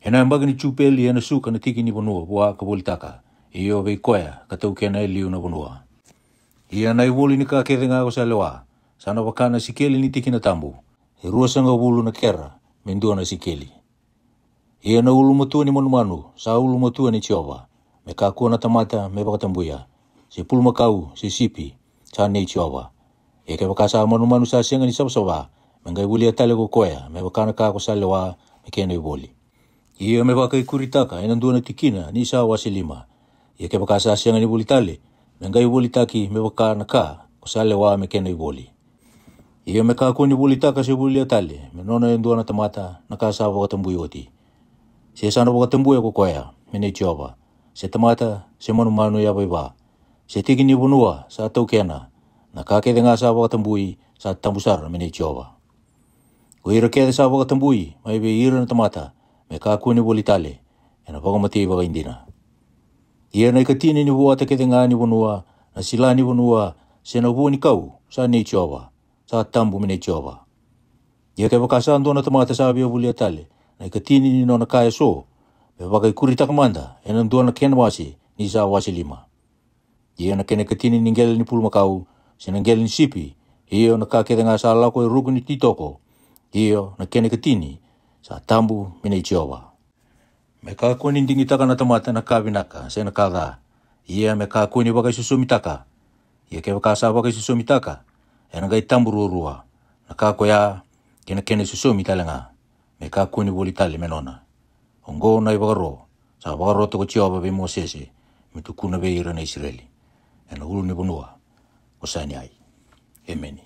E na yabaki ni Jupeli e na suka na tiki ni vanua vua ka volitaka, io vei koya ka taukena e liu na vanua. Ia na ivoli ni ka kece ga ko sa lewa, sa na vaka na sikeli ni tikina tabu, e ruasagavulu na kera me dua na sikeli. Ia na ulumatua ni manumanu sa ulumatua ni Jiova, me kakua na tamata me vakatabuya, se pulumakau se sipi, sa nei Jiova. Ia kevaka sa manumanu sa sega ni savasava, me qai volia tale ko koya me vaka na ka ko sa lewa me kena ivoli. Ia me vakaikuritaka e na dua na tikina ni sa wase lima. Ia kevaka sa sega ni voli tale, me qai volitaki me vaka na ka ko sa lewa me kena ivoli. Ia me kakua ni volitaka se volia tale me nona e dua na tamata na ka sa vakatabui oti, se sa na vakatabuya ko koya me nei Jiova, se tamata se manumanu yavaiva, se tiki ni vanua sa taukena, na ka kece ga sa vakatabui sa tabu sara me nei Jiova. Ko ira kece sa vakatabui mai vei ira na tamata me kakua ni voli tale, e na vakamatei vakaidina. Ia na ikatini ni vuata kece ga ni vanua, na sila ni vanua, se na vua ni kau, sa nei Jiova, sa tabu me nei Jiova. Ia kevaka sa dua na tamata sa via volia tale na ikatini ni nona ka e so, me vakaikuritaka mada e na dua na kena wase ni sa wase lima. Ia na kena ikatini ni qele ni pulumakau, se na qele ni sipi, io na ka kece ga sa lako e ruku ni titoko, io na kena ikatini, sa tabu me nei Jiova. Me kakua ni digitaka na tamata na ka vinaka se na ka ca, ia me kakua ni vakaisosomitaka. Ia kevaka sa vakaisosomitaka, e na qai tabu ruarua, na ka ko ya kei na kena isosomi tale ga, me kakua ni voli tale me nona. Oqo na ivakaro sa vakarota ko Jiova vei Mosese, me tukuna vei ira na Isireli, e na ulu ni vanua ko Sainai. Emeni.